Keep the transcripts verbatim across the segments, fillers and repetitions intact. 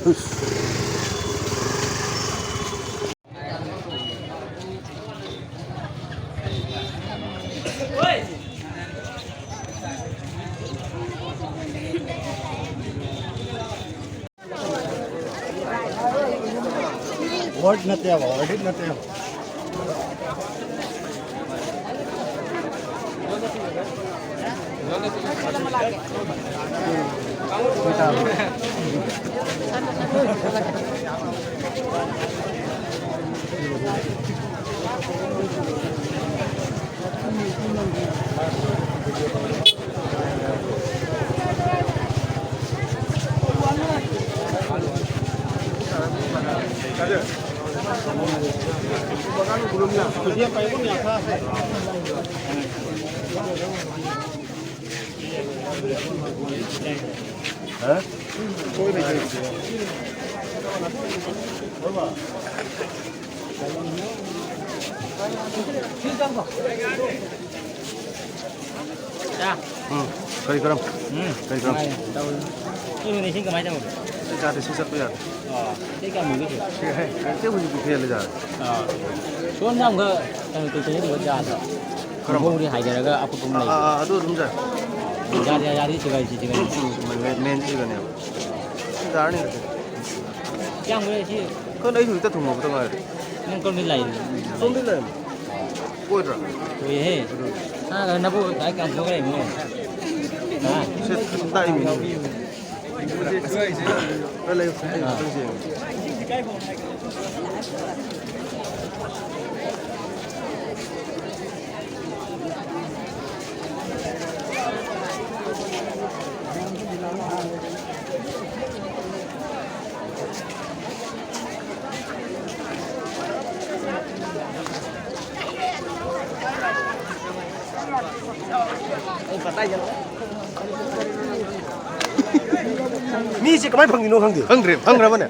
Word ꯅꯠꯇꯦꯕ, audit ꯅꯠꯇꯦꯕ꯫ ꯎꯝ, ꯀꯔꯤ ꯀꯔꯝ? ꯎꯝ, ꯀꯔꯤ ꯀꯔꯝ? ꯅꯨꯡꯉꯥꯏ, ꯇꯧꯔꯤ꯫ ꯏꯁꯤꯡ ꯀꯃꯥꯏꯅ ꯇꯧꯔꯤ? ꯏꯁꯤꯡ ꯆꯥꯗꯦ, ꯁꯤ ꯆꯠꯄ ꯌꯥꯗꯦ꯫ ꯑꯣ, ꯁꯤ ꯀꯌꯥꯝ ꯂꯨꯒꯦ ꯁꯤ? ꯁꯤ, ꯍꯦ, ꯀꯔꯤꯝꯇ ꯍꯧꯖꯤꯛ ꯄꯨꯈ꯭ꯔꯤ ꯍꯦꯜꯂꯦ ꯖꯥꯠ꯫ ꯑꯣ꯫ ꯁꯣꯝꯗ ꯑꯃꯨꯛꯀ ꯀꯩꯅꯣ ꯇꯧꯊꯣꯛꯑꯝꯕ ꯖꯥꯠꯗꯣ꯫ ꯀꯔꯝꯕ? ꯃꯈꯣꯡꯗꯤ ꯍꯥꯏꯊꯔꯒ ꯑꯀꯨꯠꯄ ꯑꯃ ꯑꯥ, ꯂꯩꯕ꯫ ꯑꯥ, ꯑꯗꯨ ꯑꯗꯨꯝ ꯖꯥꯠ꯫ ꯌꯥꯗꯦ, ꯌꯥꯗꯦ, ꯁꯤ ꯒꯥꯔꯤꯁꯤ, ꯁꯤ ꯒꯥꯔꯤ꯫ ꯎꯝ, ꯃꯦꯟ, ꯃꯦꯟ ꯁꯤꯒꯅꯦꯕ꯫ ꯁꯤ ꯌꯥꯔꯅꯤ꯫ ꯀꯌꯥꯝ ꯀꯨꯏꯔꯦ ꯁꯤ? ꯈꯪꯗꯦ, ꯑꯩꯁꯨ ꯍꯧꯖꯤꯛꯇ ꯊꯨꯡꯉꯕꯗ ꯉꯥꯏꯔꯤ꯫ ꯅꯪ ꯀꯔꯣꯝꯗꯩ ꯂꯥꯛꯏꯅꯣ? ꯁꯣꯝꯗꯩ ꯂꯥꯛꯏꯅꯣ꯫ ꯀꯣꯏꯗ꯭ꯔꯥ? ꯀꯨꯏꯍꯦ꯫ ꯑꯗꯨ꯫ ꯍꯥꯟꯅ ꯅꯕꯨ ꯂꯥꯏꯔꯤꯛ ꯀꯌꯥꯝ ꯊꯣꯛꯈ꯭ꯔꯦ ꯏꯕꯨꯡꯉꯣ? ꯍꯥ? ꯁꯤ ꯇꯥꯛꯏꯃꯤꯅꯦ꯫ ꯈꯔ ꯂꯩꯌꯨ, ꯁꯤ ꯂꯩꯌꯨ, ꯑꯥ꯫ ꯈꯤꯇꯪ ꯌꯦꯡꯉꯨ꯫ ꯃꯤꯁꯦ ꯀꯃꯥꯏꯅ ꯐꯪꯉꯤꯅꯣ ꯈꯪꯗꯦ꯫ ꯈꯪꯗ꯭ꯔꯦ, ꯐꯪꯈ꯭ꯔꯕꯅꯦ꯫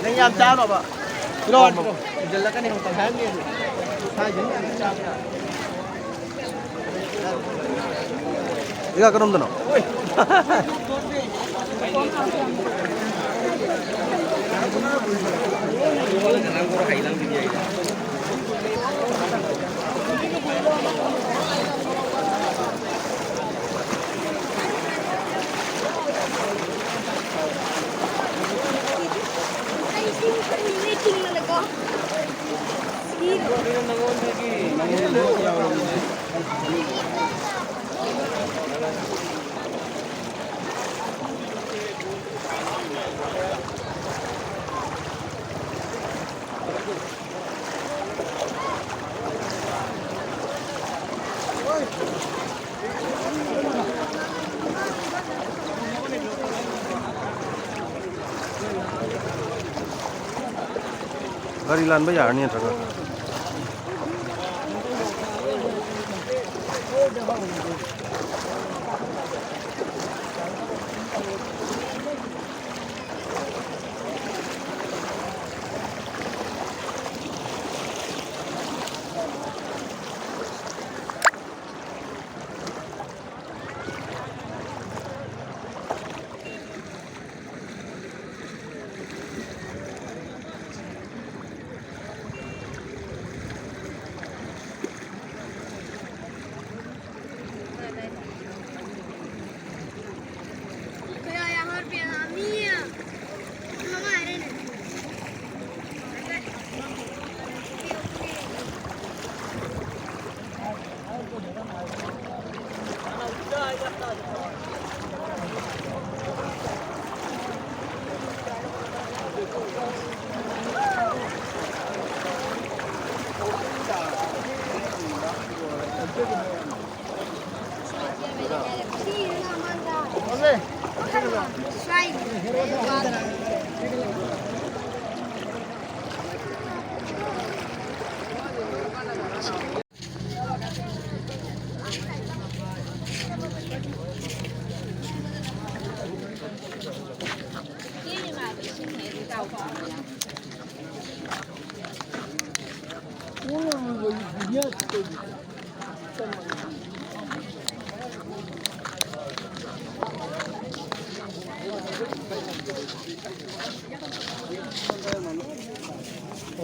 ꯅꯪ ꯌꯥꯝ ꯆꯥꯅꯣꯕ꯫ ꯄꯤꯔꯛꯑꯣ, ꯄꯤꯔꯛꯑꯣ꯫ ꯍꯦꯟꯖꯜꯂꯛꯀꯅꯤ, ꯇꯪꯈꯥꯏ ꯑꯃ ꯌꯦꯡꯉꯨ꯫ ꯁꯥꯏꯁꯤꯅ ꯌꯥꯝ ꯆꯥꯕ ꯌꯥꯔꯦ꯫ ꯏꯀꯥ ꯀꯔꯣꯝꯗꯅꯣ? ꯒꯥꯔꯤ ꯂꯥꯟꯕ ꯌꯥꯔꯅꯤ ꯅꯠꯇ꯭ꯔꯒ?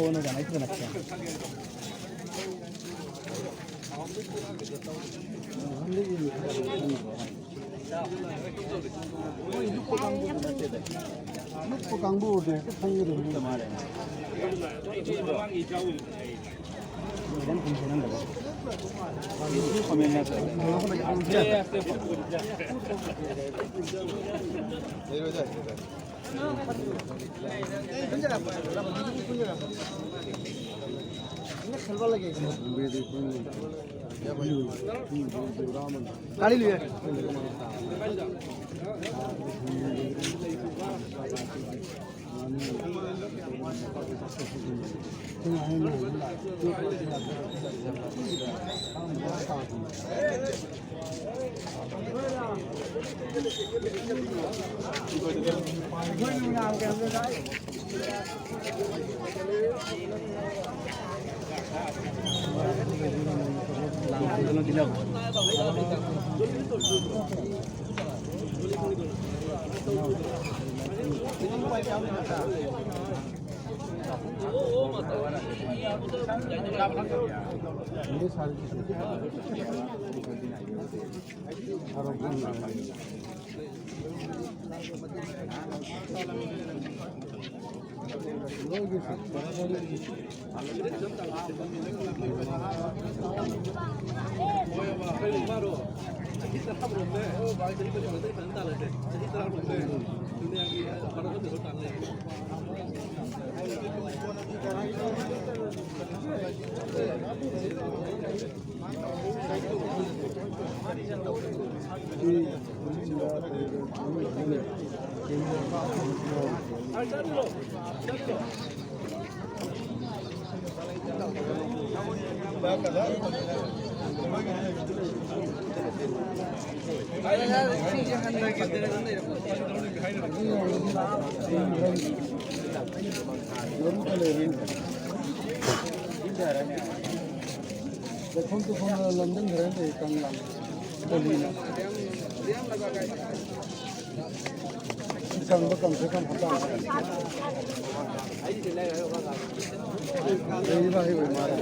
दोनों जाना, इतना अच्छा। ꯅꯨꯞꯄ ꯀꯥꯡꯕꯨ ꯑꯣꯏꯔꯗꯤ ꯍꯦꯛꯇ ꯈꯪꯒꯗꯕꯅꯤ꯫ गाड़ी लिए। ꯂꯩꯈꯣꯝ ꯇꯨꯈꯣꯝ ꯅꯝꯁꯤꯟꯈ꯭ꯔꯦ ꯀꯪꯂꯥ꯫ ꯀꯪꯕ ꯀꯪꯁꯦ ꯀꯪ ꯍꯥꯞꯄ꯫ ꯂꯩꯔꯤꯕ ꯍꯩ ꯑꯣꯏ ꯃꯥꯜꯂꯦ꯫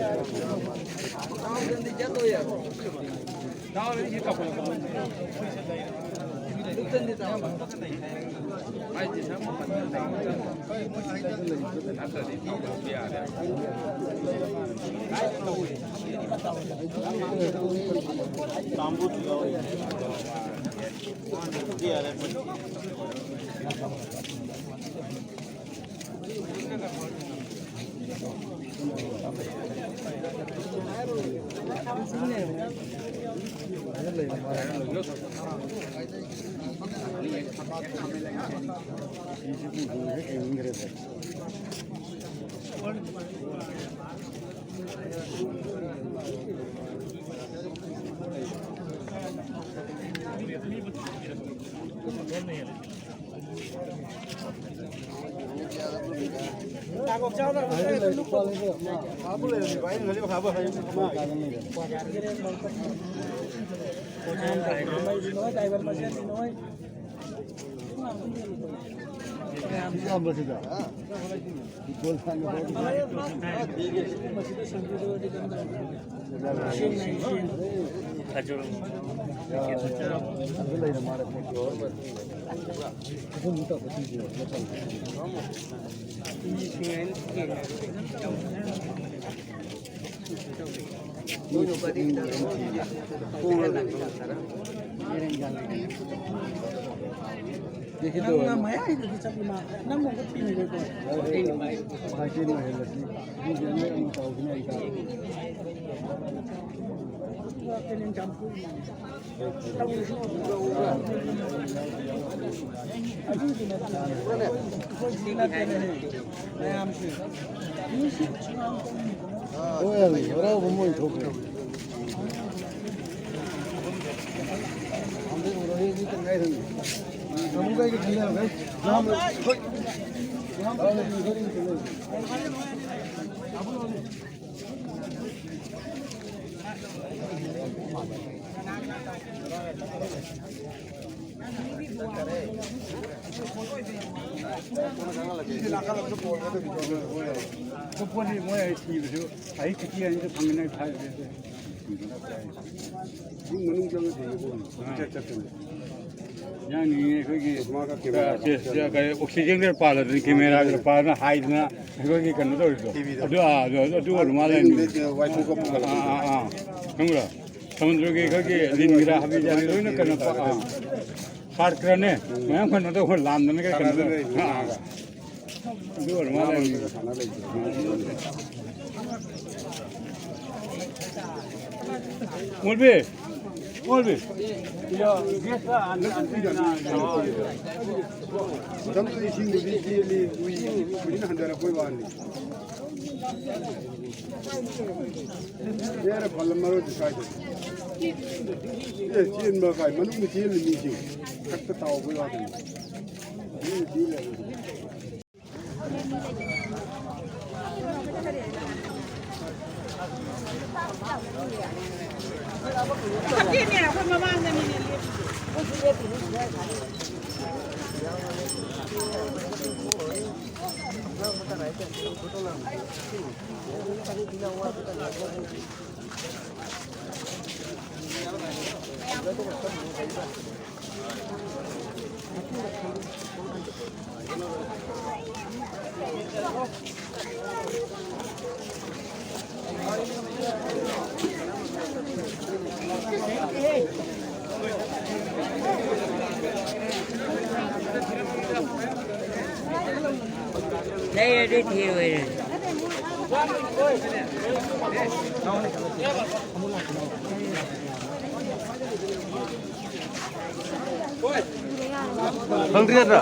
ꯅꯪꯅ ꯃꯌꯥꯏꯗꯗꯤ ꯆꯠꯂꯤ ꯃꯥ, ꯅꯪ ꯑꯃꯨꯛ ꯄꯤꯅꯤꯡꯉꯦꯀꯣ꯫ ꯃꯌꯥꯝꯁꯦ꯫ ꯍꯣꯏ, ꯍꯔꯥꯎꯕ ꯑꯃ ꯑꯣꯏꯅ ꯊꯣꯛꯈ꯭ꯔꯦ꯫ ꯄꯣꯠꯁꯤ ꯃꯣꯏ ꯑꯩ ꯊꯤꯕꯁꯨ ꯑꯩ ꯈꯨꯠꯀꯤ ꯑꯅꯤꯗꯨ ꯐꯪꯅꯤꯡꯉꯥꯏ ꯊꯥꯏꯕꯁꯦ꯫ ꯌꯨꯝ ꯃꯅꯨꯡ ꯆꯪꯉ ꯊꯤꯕ ꯄꯣꯠꯅꯤ꯫ ꯀꯣꯏꯆꯠ ꯆꯠꯇꯅ꯫ ꯌꯥꯅꯤꯡꯉꯦ ꯑꯩꯈꯣꯏꯒꯤ꯫ ꯃꯥꯒ ꯀꯦꯃꯦꯔꯥ꯫ ꯑ, ꯁꯦ, ꯁꯦ, ꯀꯩ, ꯑꯣꯛꯁꯤꯖꯦꯟꯒ ꯄꯥꯜꯂꯗꯅ, ꯀꯦꯃꯦꯔꯥꯒ ꯄꯥꯜꯂꯗꯅ ꯍꯥꯏꯗꯅ ꯑꯩꯈꯣꯏꯒꯤ ꯀꯩꯅꯣ ꯇꯧꯔꯤꯗꯣ꯫ ꯇꯤꯚꯤꯗꯣ꯫ ꯑꯗꯨ, ꯑꯥ, ꯑꯗꯨ, ꯑꯗꯨ ꯑꯣꯏꯔ ꯃꯥꯜꯂꯦ꯫ ꯂꯩꯅꯨꯡꯗꯩ ꯋꯥꯏꯊꯣꯛꯀ ꯄꯨꯈꯠꯂꯛꯄꯗꯣ꯫ ꯑꯥ, ꯑꯥ, ꯑꯥ꯫ ꯈꯪꯕ꯭ꯔꯥ? ꯁꯃꯨꯗ꯭ꯔꯒꯤ ꯑꯩꯈꯣꯏꯒꯤ ꯂꯤꯟꯒꯤꯔꯥ ꯍꯥꯕꯤꯖꯥꯕꯤ ꯂꯣꯏꯅ ꯀꯩꯅꯣ ꯇꯧ-, ꯑꯥ꯫ ꯁꯥꯔꯛꯇ꯭ꯔꯅꯦ? ꯎꯝ꯫ ꯃꯌꯥꯝ ꯀꯩꯅꯣ ꯇꯧꯕ ꯂꯥꯝꯗꯅ ꯀꯩ ꯀꯩꯅꯣ ꯇꯧ-, ꯁꯥꯟꯅꯗꯣꯏꯅꯦ ꯑꯥ, ꯑꯥ꯫ ꯉꯥꯒ꯫ ꯑꯗꯨ ꯑꯣꯏꯔ ꯃꯥꯜꯂꯦ꯫ ꯉꯥ ꯃꯔꯛꯇꯒ ꯁꯥꯟꯅ ꯂꯩꯕꯗꯣ꯫ ꯃꯣꯜꯕꯤ! ꯃꯣꯜꯕꯤ! ꯃꯇꯝꯗꯨꯗ ꯏꯁꯤꯡꯗꯨꯗꯤ ꯆꯦꯜꯂꯤ, ꯀꯨꯏ-, ꯀꯨꯏꯅ ꯍꯟꯊꯔꯛꯄꯩ ꯋꯥꯅꯤ꯫ ꯆꯦꯔ ꯄꯜꯂꯝꯃꯔꯣꯏꯗꯤ ꯁ꯭ꯋꯥꯏꯗ꯫ ꯑꯦ, ꯆꯦꯟꯕ ꯀꯥꯏ, ꯃꯅꯨꯡꯗ ꯆꯦꯜꯂꯤ ꯃꯤꯁꯤꯡ꯫ ꯈꯛꯇ ꯇꯥꯎꯕꯩ ꯋꯥꯗꯅꯤ꯫ ꯃꯅꯨꯡꯗ ꯆꯦꯜꯂꯦ ꯍꯥꯏꯕꯗꯤ꯫ ꯅꯠꯇꯦꯅꯦ, ꯑꯩꯈꯣꯏ ꯃꯃꯥꯡꯗꯅꯤꯅꯦ ꯂꯦꯞꯄꯤꯁꯦ꯫ ꯂꯩꯔꯗꯤ ꯊꯤꯔꯣꯏꯔꯦ꯫ ꯐꯪꯗ꯭ꯔꯤ ꯅꯠꯇ꯭ꯔꯥ?